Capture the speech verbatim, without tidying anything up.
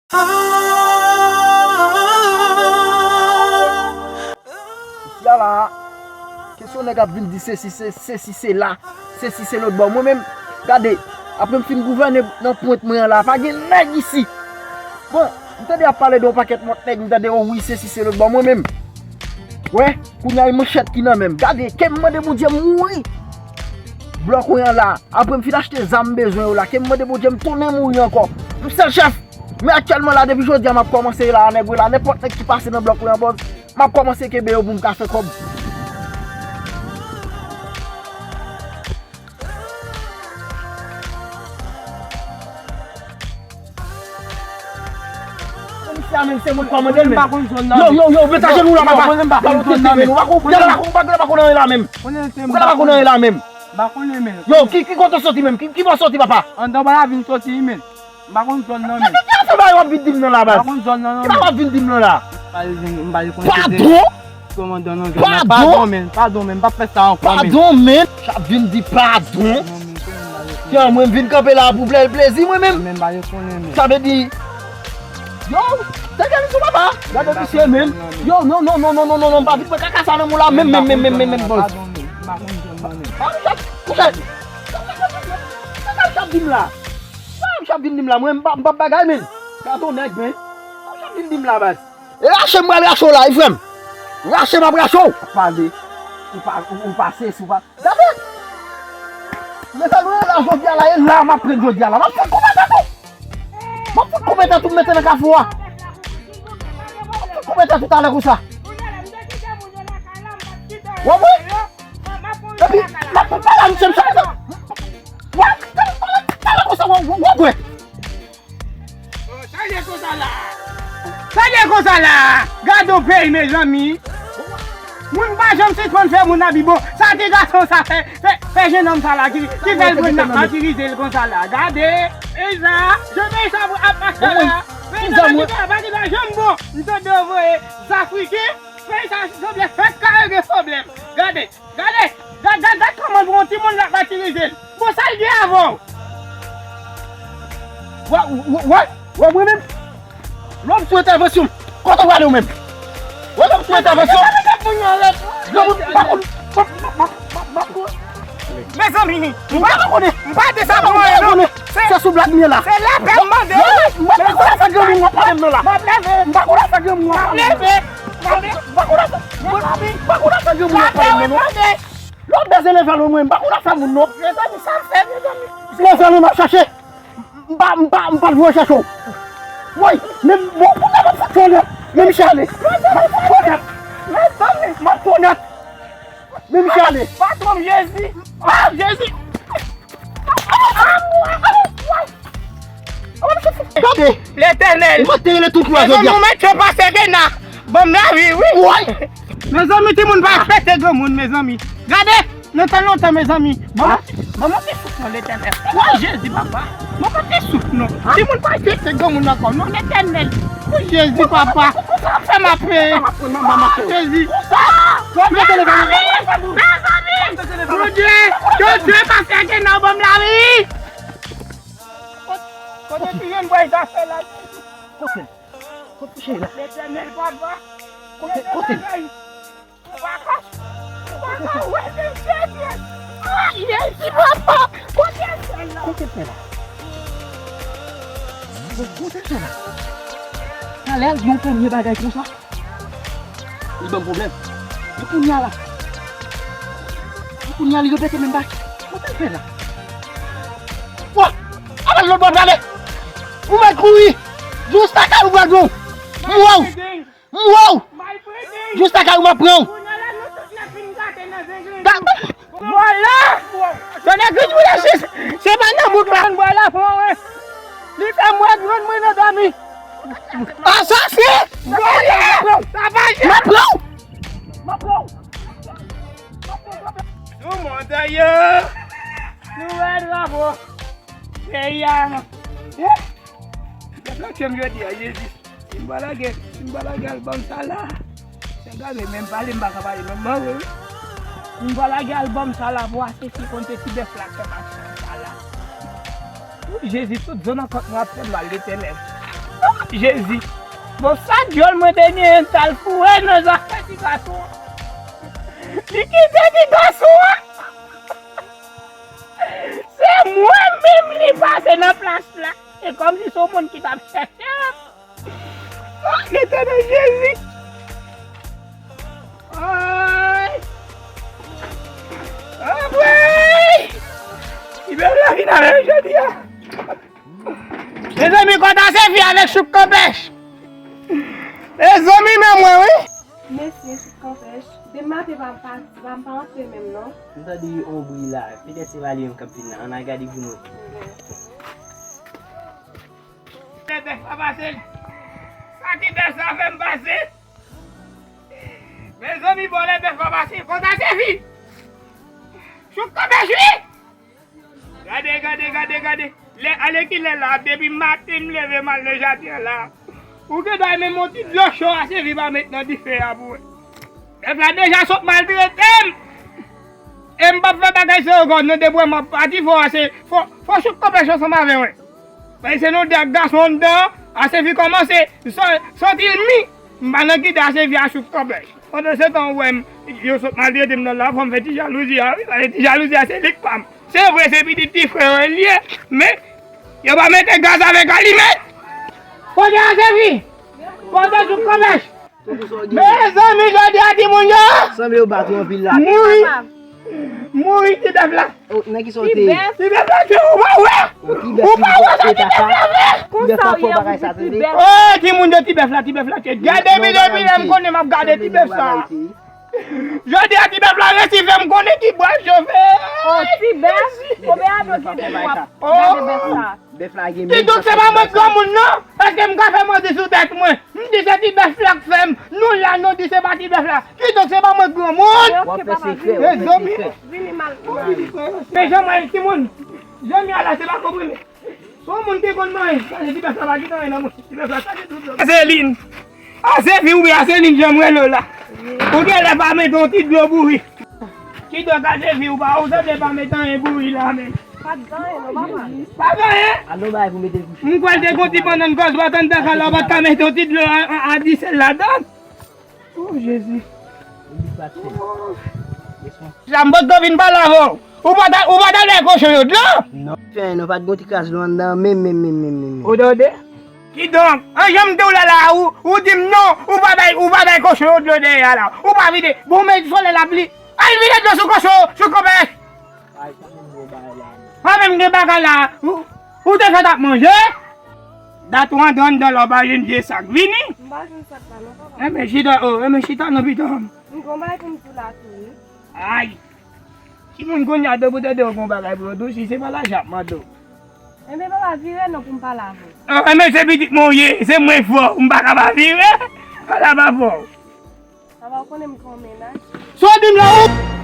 Isi a la, kesyon nèg ap vin di sesi, se, sesi, sela, sesi, se lòt bò. Mwen menm, gade, apre m fin gouvène nan pwent mwen an la, pa gen nèg isi. Bon, m tande y ap pale de yon pakèt mòt nèg, m tande, o wi, sesi, se lòt bò. Mwen menm, wè, kounye a e manchèt ki nan men m. Gade, ke m mande Bondye m mouri. Blòk wen an la, apre m fin achte zam m bezwen yo la, ke m mande Bondye m tounen mouri ankò. M sèl chèf. Men aktyèlman la, depi jodi a, m ap kòmanse la, nèg wen la, nenpòt nèg ki pase nan blòk wen an, bòz, m ap kòmanse kenbe yo pou m ka fè kòb. Komisè a menm, se mwen k kòmande l menm. Yo, yo, yo, met ajenou la, papa. Ou pa konn anyen la menm. Ou pa konn anyen la menm. Yo, ki, ki kote w soti menm? Ki, ki bò w soti, papa? Anndan bò lavi m soti wi menm. M pa konn zòn nan menm. Ki afè bagay w ap vin di m nan la, baz? M pa konn zòn nan non. Ki bagay w ap vin di m nan la? M pa, m pa konnen kote. Padon? Kòmandan nan zòn nan. Padon? Padon menm, padon menm, m p ap fè sa ankò menm. Padon menm? W ap vin di padon? Non, menm konnen m pa yo konnen. Kè mwen m vin kanpe la pou plè, plezi mwen menm. Menm pa yo konnen menm. Sa vle di, yo, tèt sou papa. Gade misye menm. Yo, non, non, non, m pa vin pran kaka sa nan men w la menm, menm, menm, menm, menm, menm, bòz. Padon menm, m pa konn zòn nan menm. Sa misye ap di m la? Sa misye ap vin di m la? Mwen, m pa, m p ap bagay, menm. Gade yon nèg, men. Sa misye ap vin di m la, baz? E rache m pral rache w la, wi, frè m. Rache m ap rache w. Pale. Ou pa, ou, ou pase, si w pa. Gade! Mezanmi, la, jodi a la, e la m ap pran jodi a la. M ap fout koupe tèt ou. M ap fout koupe tèt ou, m mete nan kafou a. M ap fout koupe tèt ou talè konsa. W ap wè? Epi, m ap fout pale a misye, m chante. W ap talè konsa, w ap, w ap wè. Sa l ye konsa la! Sa l ye konsa la! Gade yon peyi, mezanmi! Moun pa janm sispann fè moun abi bon. Sa ti gason sa fè, fè, fè jennonm sa la ki, ki fè l pran n ap matirize l konsa la. Gade! E sa! Jan peyi sa ap mache la! Peyi sa pa ki pa, pa ki pa janm bon! M tande yo voye Zafriken! Peyi sa sanble fèk kare gen pwoblèm! Gade! Gade, gad, gad, gad kòman pou yon timoun la matirize l. Bon, sa l gen avè w? Wè, wè, wè, wè mwen menm. Lè w sou entèvansyon, kote w prale w menm? Wè lè w sou entèvansyon. Lè w pa konn, pa, pa, pa, pa, pa, Mezanmi, m pa, m pa desann mwen non. Se sou blag m ye la. Se lapè m mande w. M pa konn afè granmoun w ap pale m nan la. M ap leve. M pa konn afè granmoun w ap pale m nan. M ap leve. M ap leve. M pa konn afè, m pa konn afè granmoun w ap pale m nan non. Lè w bezwen leve l mwen, m pa konn afè moun non. Mezanmi, sa m fè, mezanmi. Leve l, m ap chache. M pa, m pa, m pa t voye chache w. Woy, men bon, pou n ap fè tonèt. Men misye ale. M ap fè tonèt. Mezanmi, m ap tonèt. Men misye ale. Patwon m, Jezi. Ah, Jezi. Gade. Letènèl. Ou mèt te rele tout lwa jodi a. Mezanmi, ou mèt fè pase Gena. Ban m lavi, wi. Woy. Mezanmi, timoun pa fete granmoun, mezanmi. Gade, nan tan lontan, mezanmi. Ban m, ban m yon ti souf non, Letènèl. Woy, Jezi, papa. Ban m yon ti souf non. Timoun pa fete granmoun ankò non, Letènèl. Woy, Jezi, papa. Sa fè m ap peye. Jezi. Mezanmi, mezanmi. Bondye, Bondye, pase Gena, ban m lavi. Kote ti jèn bway zafè la? Kote? Kote ti jèn la? Letènèl papa. Kote, kote? Papa, papa, wè se Jezi. Ah, Jezi papa. Kote l fè la? Kote l fè la? Kote l fè la? Talè l di yon premye bagay konsa. Li ban m pwoblèm. E kounye a la. E kounye a li repete menm bagay. Kote l fè la? Wa! Avan lòt bò prale! Ou mèt kouri! Jous lakay ou pral pran w! M wè w! M wè w! Jous lakay ou m ap pran w! Vwala! Tande kri pou la jis! Se pa nan bouk la! Vwala, pran wè! Li fè m wè grann mwen nan dòmi! Asasen! Vwala! M ap pran w! M ap pran w! Nou montaye! Nou wè drapo! Peyi a! Debloke m jodi a, Jezi! Si m pa lage, si m pa lage albòm sa la, se gade, men m pale, m pa ka pale menm, mwen, wi. Si m pa lage albòm sa la, pou asesi konn se ti bèf la k fè machin sa la. Wi, Jezi, tout zòn nan kont mwen ap fè mal, Letènèl. Jezi. Bon, sa dyòl mwen te genyen t al foure nan zafè ti gason an. Li kite ti gason an. Se mwen menm li pase nan plas la. E kòmsi se yon moun ki t ap chèche m. Oh, Letènèl Jezi. Ay. Anmwey! Li menm la vin avè m jodi a. Mezanmi, konn Asefi avèk Chouk Kanpèch. Mezanmi, men mwen, wi. Mesye, Chouk Kanpèch. Demen maten pa, pa, pa, pa antre menm, non. M tande yon bri la. Petèt se Valery menm k ap vin la. Ann al gade pou nou. Vòlè bèf la pase. Sa ti bèf sa fè m pase. Mezanmi, vòlè bèf la pase. Konn Asefi. Chouk Kanpèch, wi. Gade, gade, gade, gade. Lè, alèkile la, depi maten m leve m al nan jaden an la. Ou gen dwa menm yon ti dlo cho Asefi pa met nan dife a pou wè. Bèf la deja sot maltrete m. E m p ap fè bagay sa ankò non, depi m ap pati fò a se, fò, fò Chouk Kanpèch ansanm avè mwen. Paske se nou de ak gason anndan, Asefi kòmanse, sò-, sòti l mi. M pa nan kite Asefi a Chouk Kanpèch. Pandansetan, ou wè m, yo sot maltrete m nan la, fò m fè ti jalouzi a, wi, paske ti jalouzi a se li k pa m. Se vre, se pitit ti frè yo li ye, men yo pa mete gaz avèk alimèt. Kote Asefi? Kote Chouk Kanpèch? Mezanmi, jodi a timoun yo. Sanble yo bat ou anpil la. Mouri. Mouri ti bèf la. Oh, nan ki sa w te ye? Ti bèf la tye ou pa wè? Oh, ti bèf, ou pa wè sa ti bèf la fè? Ti bèf la fè bagay sa, tande. Oh, timoun yo, ti bèf la, ti bèf la tye. Gade videyo, videyo, m konnen m ap gade ti bèf sa. Jodi a ti bèf la resi fè m konnen ki bwaz yo fè. Oh, ti bèf. Konbyen ane w gen depi w ap gade bèf sa? Bèf la gen menm. Kidonk se pa mwen k granmoun non. Èske m ka fè manti sou tèt mwen? M di se ti bèf la k fè m. Nou la, nou di se pa ti bèf la. Kidonk se pa mwen k granmoun. W ap fè sekrè, w ap fè sekrè. Vini mal. Men jan mwen timoun. Jan m ye a la se pa konprime. Yon moun ki konn manje, sa se ti bèf la pa gen anyen nan mouch. Ti bèf la sa gen tout lòt. Aselin. Asefi oubyen Aselin jan m rele w la. Ou genlè pa mete yon ti dlo bouri. Kidonk Asefi ou pa, ou sanble pa mete anyen bouri la menm. Pa t gen anyen non, papa. Pa gen anyen? Al non bagay pou mete l kouche. M kwè l te gon ti bannann kòz bat anndan kay la, ou pa t ka mete yon ti dlo a, a, a disèl ladan. Oh, Jezi. Sa m potko vin pale avè w. Ou pa ta, ou pa ta bay kochon yo dlo? Non. Fè non, pa t gon ti kras dlo anndan, menm, menm, menm, menm, menm. Ou tande? Kidonk, an jan m di w la la, ou, ou di m non, ou pa bay, ou pa bay kochon yo dlo dèyè a la. Ou pa vide, bon, men solèy la pli. Al vide dlo sou kochon, sou konpè. Pa menm gen bagay la. Ou, ou te fèt ap manje? Dat ou antre anndan la, ou pa jwenn vye sak. Vini. M pa jwenn sak la non, papa. Enben chita, oh, enben chita non pito. M gon bagay pou m di w la tou, wi. Ay. Timoun kounye a, depi w tande yo gon bagay pou yo di w, si se pa lajan y ap mande w. Enben papa, vire non pou m pale avè w. Oh, enben se pitit mwen w ye, se mwen k fò, m pa ka pa vire. Pale avè w. Papa, ou konnen m gen yon mennaj. Sa w di m la, ou?